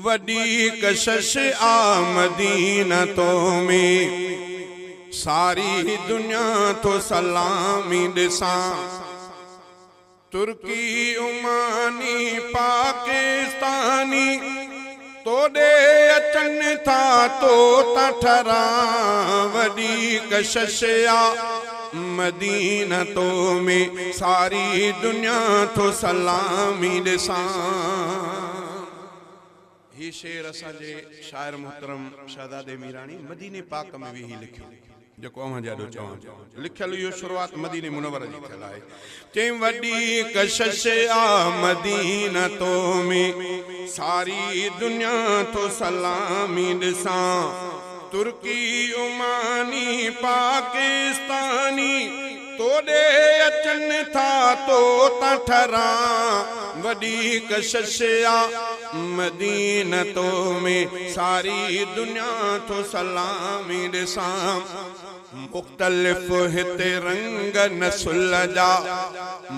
وڏي ڪشش آ مدينه تو ۾، ساري دنيا ٿو سلامي ڏسان. ترڪي عماني پاڪستاني، توڏي اچن ٿا تو تان ٺران. وڏي ڪشش آ مدينه تو ۾، ساري دنيا ٿو سلامي ڏسان. هي شعر اسان جي شاعر محترم شهزادي ميراڻي مديني پاڪ ۾ ويهي لکيو، جيڪو اوهان جي آڏو چوان ٿو. لکيل اهو شروعات مديني منور جي ٿيل آهي. چيائين وڏي ڪشش آ مدينه تو ۾، ساري دنيا ٿو سلامي ڏسان. ترڪي عماني پاڪستاني، توڏي اچن ٿا تو تان ٺران. وڏي ڪشش آ مدينه تو ۾، ساري دنيا ٿو سلامي ڏسان. مختلف هتي رنگ نسل جا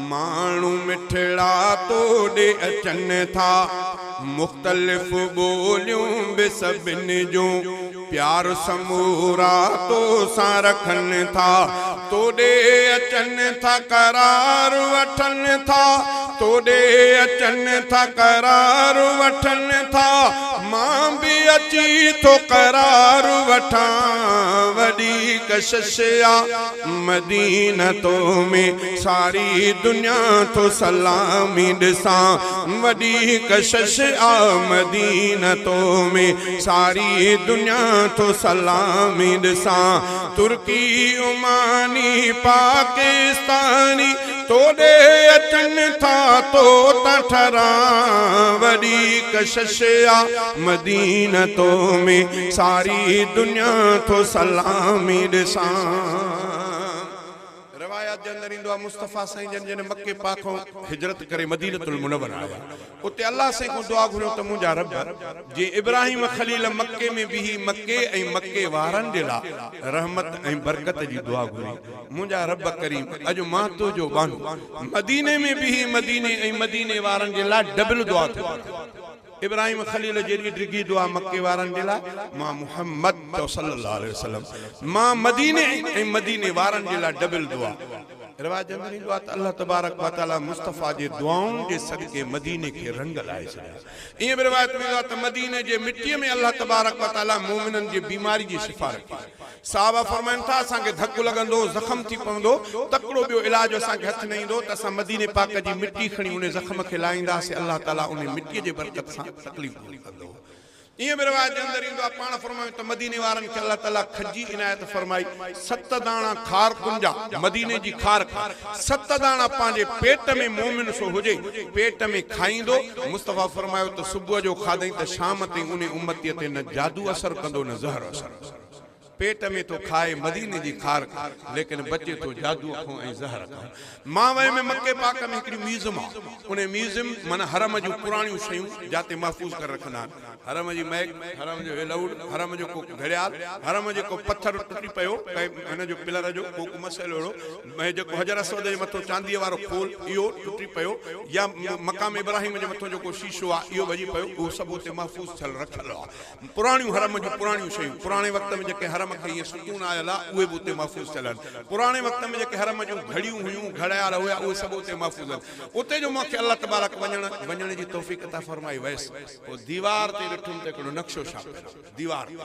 ماڻهو مٺڙا توڏي اچن ٿا. مختلف ٻوليون به سڀن جون، پيار سمورا تو سان رکن ٿا. توڏي اچن ٿا قرار وٺن ٿا، توڏي اچن ٿا قرار وٺن ٿا، مان به اچي ٿو قرار وٺان. وڏي ڪشش آ مدينه تو ۾، ساري دنيا ٿو سلامي ڏسان. وڏي ڪشش آ مدينه تو ۾، ساري دنيا ٿو سلامي ڏسان. ترڪي عماني پاڪستاني، توڏي اچن ٿا تو تان ٺران. وڏي ڪشش آ مدينه تو ۾، ساري دنيا ٿو سلامي ڏسان. روايات جي اندر ايندو آ مصطفيٰ سائين جن جڏهن مڪي پاڪ کان هجرت ڪري مدينة المنور آيا، اتي الله سائين کان دعا گهريو ته منهنجا رب، جيئن ابراهيم خليل مڪي ۾ بيهي مڪي ۽ مڪي وارن جي لاء رحمت ۽ برڪت جي دعا گهري، منهنجا رب ڪريم اڄ مان تنهنجو ٻانهو مديني ۾ بيهي مديني ۽ مديني وارن جي لاء ڊبل دعا ٿو گهران. ابراهيم خليل جيڏي ڊگهي دعا مڪي وارن جي لاء، مان محمد چئو صلي الله عليه وسلم مان مديني ۽ مديني وارن جي لاء ڊبل دعا. روايت جي اندر ايندو آهي ته الله تبارڪ و تعالي مصطفيٰ جي دعائن جي صدقي مديني کي رنگ لائي ڇڏيا. ائين به روايت ۾ ايندو آهي ته مديني جي مٽيء ۾ الله تبارڪ و تعالي مؤمنن جي بيماري جي شفا رکي. صحابه فرمائن ٿا، اسان کي ڌڪ لڳندو، زخم ٿي پوندو، تڪڙو ٻيو علاج اسان کي هٿ نه ايندو ته اسان مديني پاڪ جي مٽي کڻي انهي زخم کي لائينداسين، الله تعالي انهي مٽيء جي برڪت سان تڪليف دور ڪندو. ائين به روايت جي اندر ايندو آهي، پاڻ فرمايو ته مديني وارن کي الله تعالي کجي عنايت فرمائي، ست داڻا کارڪن جا، مديني جي کارڪ، ست داڻا پنهنجي پيٽ ۾ مؤمن سو هجي، پيٽ ۾ کائيندو، مصطفيٰ فرمايو ته صبح جو کاڌئين ته شام تائين انهي امتيء تي نه جادو اثر ڪندو نه زهر اثر. پيٽ ۾ ٿو کائي مديني جي کارڪ، ليڪن بچي ٿو جادوء کان ۽ زهر کان. مان ويم مڪي پاڪ ۾ هڪڙي ميوزم آ، انهي ميوزم معنيٰ حرم جون پراڻيون شيون جاتي محفوظ ڪري رکندا آهن. حرم جي مئڪ، حرم جو هيلوڊ، حرم جو ڪو گهڙيال، حرم جو ڪو پٿر ٽٽي پيو، ڪنهن هن جو پلر جو ڪو ڪو مسئلو اهڙو، ۽ جيڪو حجر اسود جي مٿو چانديء وارو خول اهو ٽٽي پيو يا مقام ابراهيم جي مٿو جيڪو شيشو آ اهو ڀڄي پيو، اهو سڀ اتي محفوظ ٿيل رکيل آ. پراڻيون حرم جون پراڻيون شيون، پراڻي وقت ۾ جيڪي حرم کي ائين ستون آيل آ، اهي به اتي محفوظ ٿيل آهن. پراڻي وقت ۾ جيڪي حرم جون گهڙيون هيون، گهڙيال هيا، اهي سڀ اتي محفوظ آهن. اتي جو مون کي الله تبارڪ وڃڻ وڃڻ جي توفيق عطا فرمائي ويس. پوء ديوار تي ڏٺم ته هڪڙو نقشو ڇاپيل آ. ديوار تي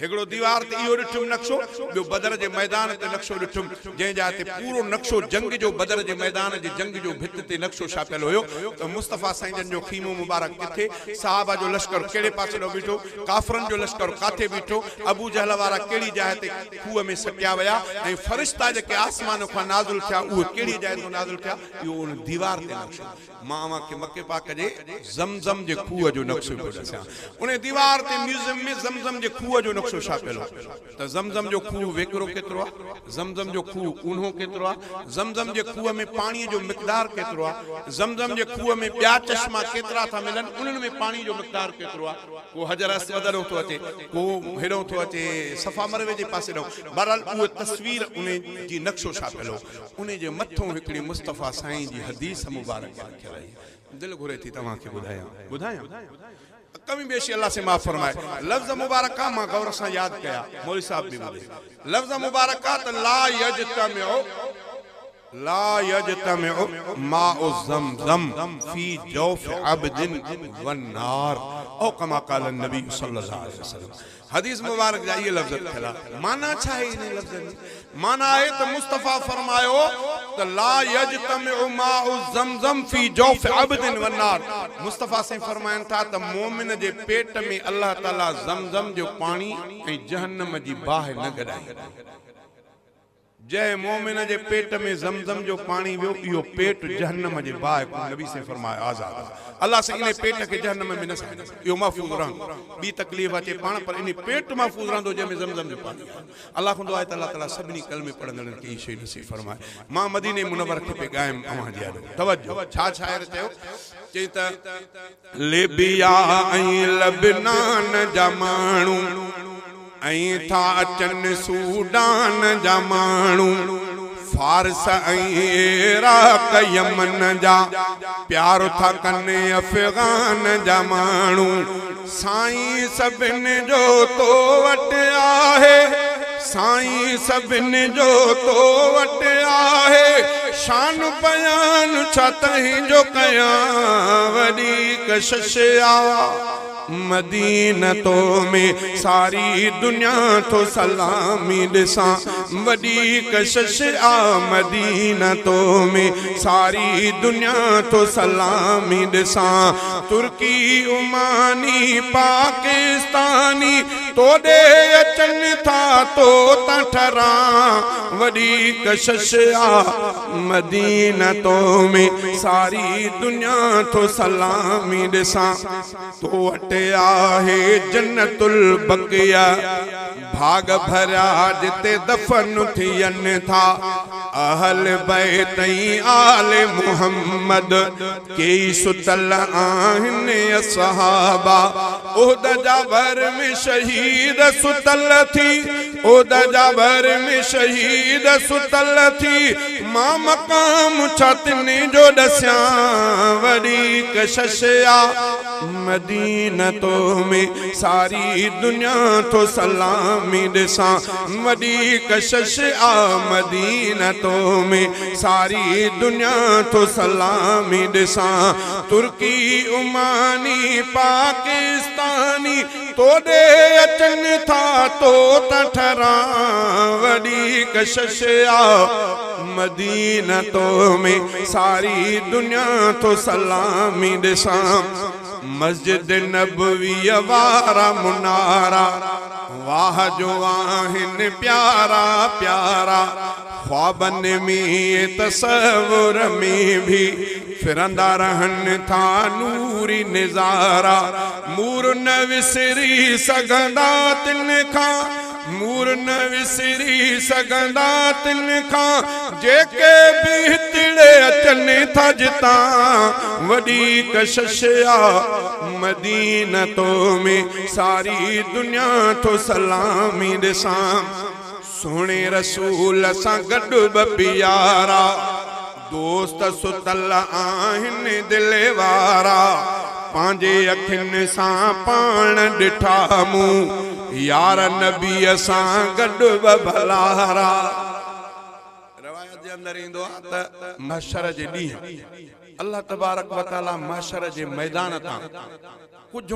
هڪڙو ديوار تي اهو ڏٺم نقشو، ٻيو بدر جي ميدان تي نقشو ڏٺم، جنهن جاء تي پورو نقشو جنگ جو بدر جي ميدان جي جنگ جو ڀت تي نقشو ڇاپيل هيو ته مصطفيٰ سائين جن جو خيمو مبارڪ ڪٿي، صحابه جو لشڪر ڪهڙي پاسي ڏانهن بيٺو، ڪافرن جو لشڪر ڪاٿي بيٺو، ابوجهل وارا ڪهڙي جاء تي کوهه ۾ سٽيا ويا ۽ فرشتا جيڪي آسمان کان نازل ٿيا اهي ڪهڙي جاء تان نازل ٿيا، اهو ان ديوار تي نقشو. مان اوهان کي مڪي پاڪ جي زمزم جي کوهه جو نقشو پيو ڏسيان. انهي ديوار تي ميوزيم ۾ زمزم جي کوهه جو نقشو ڇاپيل هو ته زمزم جو کوهه ويڪرو ڪيترو آهي، زمزم جو کوهه اونهو ڪيترو آهي، زمزم جي کوهه ۾ پاڻي جو مقدار ڪيترو آهي، زمزم جي کوهه ۾ ٻيا چشما ڪيترا ٿا ملن، انهن ۾ پاڻي جو مقدار ڪيترو آهي. ڪو حجر اسود ڏانهن ٿو اچي، ڪو هيڏانهن ٿو اچي صفا مروي جي پاسي ڏانهن. بهرحال اهو تصوير انهي جي نقشو ڇاپيل هو. انهي جي مٿون هڪڙي مصطفيٰ سائين جي حديث مبارڪ رکيل هئي. دل گهري ٿي توهان کي ٻڌايان. ٻڌايان؟ ڪمي بيشي الله سائين معاف فرمائي. لفظ مبارڪ آ مان غور سان ياد ڪيا مولوي صاحب به ٻڌي. لفظ مبارڪ آ ته لا يجتمع لا يجتمع ماء زمزم في جوف عبد والنار او ڪما قال النبي صلي الله عليه وسلم حديث مبارڪ جا اهي لفظ ٿيل آ. معنيٰ ڇا آهي انهي لفظن جي؟ معنيٰ آهي ته مصطفيٰ فرمايو ته لا يجتمع ماء زمزم في جوف عبد والنار مصطفيٰ سائين فرمائن ٿا ته مؤمن جي پيٽ ۾ الله تعاليٰ زمزم جو پاڻي ۽ جهنم جي باهه نه گڏائيندو. جنهن مؤمن جي پيٽ ۾ زمزم جو پاڻي ويو اهو پيٽ جهنم جي باهه کان نبي سائين فرمايو آزاد آهي. الله سائين انهي پيٽ کي جهنم ۾ نه ساڙيندو اهو محفوظ رهندو. ٻي تڪليف اچي پاڻ پر انهي پيٽ محفوظ رهندو جنهن ۾ زمزم جو پاڻي آيو. الله کان دعا آهي ته الله تعالي سڀني ڪلمي پڙهندڙن کي هي شيء نصيب فرمائي. مان مديني منور کي پئي ڳايم اوهان جي آڏو. توجه! ڇا شاعر چيو؟ چيائين ته. ليبيا ۽ لبنان جا ماڻهو ۽ ٿا اچن سوڊان جا ماڻهو فارس ۽ عراق يمن جا پيار ٿا ڪن افغان جا ماڻهو سائين سڀن جو تو وٽ آهي سائين سڀن جو تو وٽ آهي شان بيان ڇا تنهنجو ڪيان وڏي ڪشش آ مدينه تو ۾ ساري دنيا ٿو سلامي ڏسان وڏي ڪشش آ مدينه تو ۾ ساري دنيا ٿو سلامي ڏسان ترڪي عماني پاڪستاني توڏي اچن ٿا تو تان ٺران وڏي ڪشش آ مدينه تو ۾ ساري دنيا ٿو سلامي ڏسان تو وٽ آهي جنت البقيع ڀاڳ ڀريا جتي دفن ٿين ٿا اهل بيت ۽ آل محمد ڪيئي ستل آهن اصحابا احد جا ڀر ۾ شهيد ستل ٿي احد جا ڀر ۾ شهيد ستل ٿي مان مقام ڇا تن جو ڏسيان وڏي ڪشش آ مدينه تو ۾ ساري دنيا ٿو سلامي ڏسان وڏي ڪشش آ مدينه تو ۾ ساري دنيا ٿو سلامي ڏسان ترڪي عماني پاڪستاني توڏي اچن ٿا تو تان ٺران وڏي ڪشش آ مدينه تو ۾ ساري دنيا ٿو سلامي ڏسان مسجد نبويء وارا منارا واهه جو آهن پيارا پيارا خوابن ۾ تصور ۾ ڀي ڦرندا رهن ٿا نوري نظارا مور نه وسري سگهندا تن کان مور نه وسري سگهندا تن کان جيڪي به هتڙي اچن ٿا جتان وڏي ڪشش آ مدينه تو ۾ ساري دنيا ٿو سلامي ڏسان سهڻي رسول سان گڏ ٻه پيارا دوست ستل آهن دل وارا پنهنجي اکين سان پاڻ ڏٺا مون يار نبيء سان گڏ ٻه ڀلارا. روايت جي اندر ايندو آهي ته محشر جي ڏينهن الله تبارڪ وتعاليٰ محشر جي ميدان تان ڪجهه.